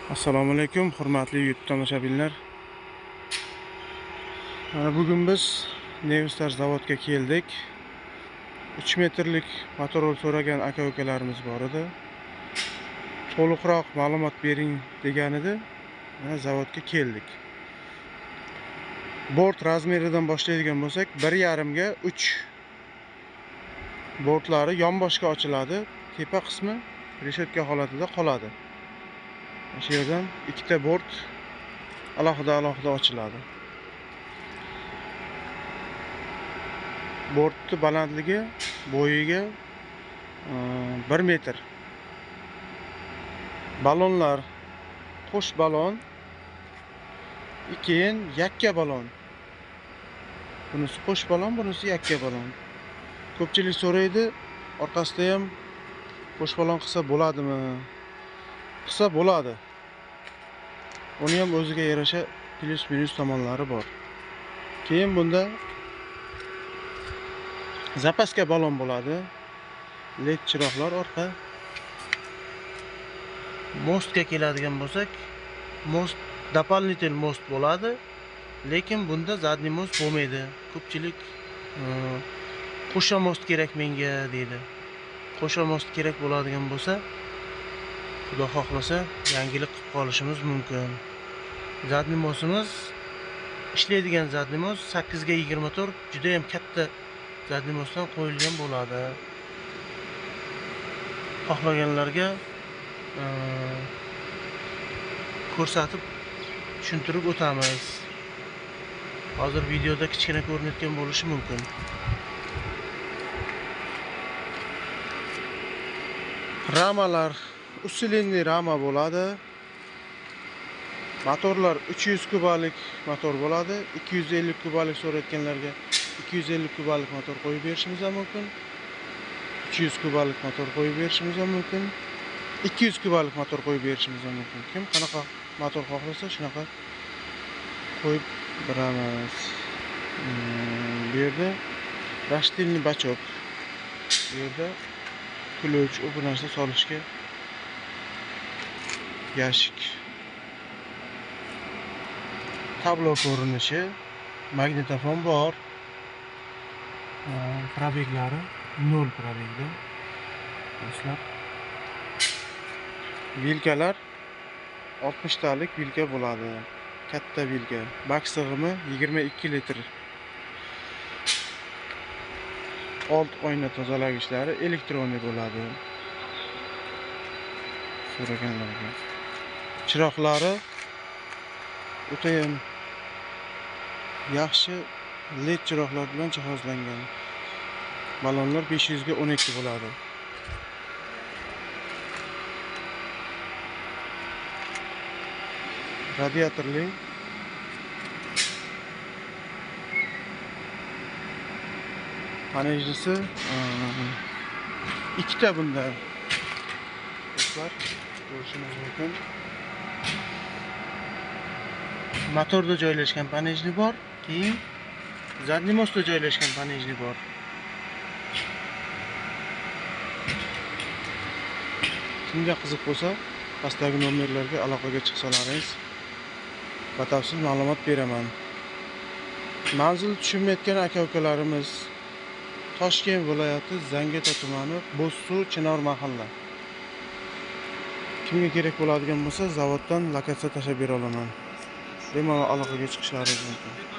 Assalomu alaykum hurmatli YouTube tomoshabinlar. Mana bugun biz Nevstar zavodga keldik. 3 metrlik motor so'ragan aka-ukalarimiz bor edi. To'liqroq ma'lumot bering degan edi. Mana zavodga keldik. Bort razmeridan boshlaydigan bo'lsak, 1.5 ga 3 bortlari yonboshga ochiladi, tepa qismi reshetka holatida qoladi. Shu yerdan ikkita bort alohida-alohida ochiladi. Bortning balandligi bo'yiga 1 metr. Balonlar qo'sh balon, keyin yakka balon. Bunisi qo'sh balon, bunisi yakka balon. Ko'pchilik so'raydi, orqasida ham qo'sh balon qilsa bo'ladimi? Qilsa bo'ladi. Uni ham o'ziga yarasha plus minus tomonlari bor. Keyin bunda zapaska balon bo'ladi. LED chiroqlar orqa. Mostga keladigan bo'lsak, most дополнительный most bo'ladi, lekin bunda zadniy most bo'lmaydi. Ko'pchilik qo'sha most kerak menga deydi. Qo'sha most kerak bo'ladigan bo'lsa, Xudo xohlasa yangilik qilib qolishimiz mumkin. Zadniy mostimiz ishlaydigan zadniy most 8 ga 24 juda ham katta zadniy mostdan qo'yilgan bo'ladi. Xohlaganlarga ko'rsatib tushuntirib o'tamiz. Hozir videoda kichkina ko'rinayotgan bo'lishi mumkin. Ramalar usilenli rama bo'ladi. Motorlar 300 kubalik motor bo'ladi. 250 kubalik so'rayotganlarga 250 kubalik motor qo'yib berishimiz ham mumkin. 300 kubalik motor qo'yib berishimiz ham mumkin. 200 kubalik motor qo'yib berishimiz ham mumkin. Kim qanaqa motor xohlasa shunaqa qo'yib beramiz. Bu yerda rashtilni bachok. Bu yerda ключ, bu narsa solishga yashik. Tablo ko'rinishi, magnitofon bor. Probeglari 0 probegda. Do'stlar, vilkalar 60 talik vilka bo'ladi. Katta vilka. Bak sig'imi 22 litr. Old oyna tozalagichlari elektronli bo'ladi. So'raganlarga. Chiroqlari o'tayam yaxshi LED chiroqlar bilan jihozlangan. Balonlar 500 ga 12 bo'ladi. Radiatorli panelisi ikkita bunda. Do'stlar, ko'rishingiz mumkin. Motorda joylashgan panelli bor, keyin zadniy mostda joylashgan panelli bor. Kimga qiziq bo'lsa, pastdagi nomerlarga aloqaga chiqsalaringiz batafsil ma'lumot beraman. Manzil tushunmayotgan aka-ukalarimiz Toshkent viloyati Zangiota tumani Bo'zsuv Chinor mahalla. Kimga kerak bo'ladigan bo'lsa, zavoddan lokatsiya tashlab bera olaman. Bemalol aloqaga chiqishlaringiz mumkin.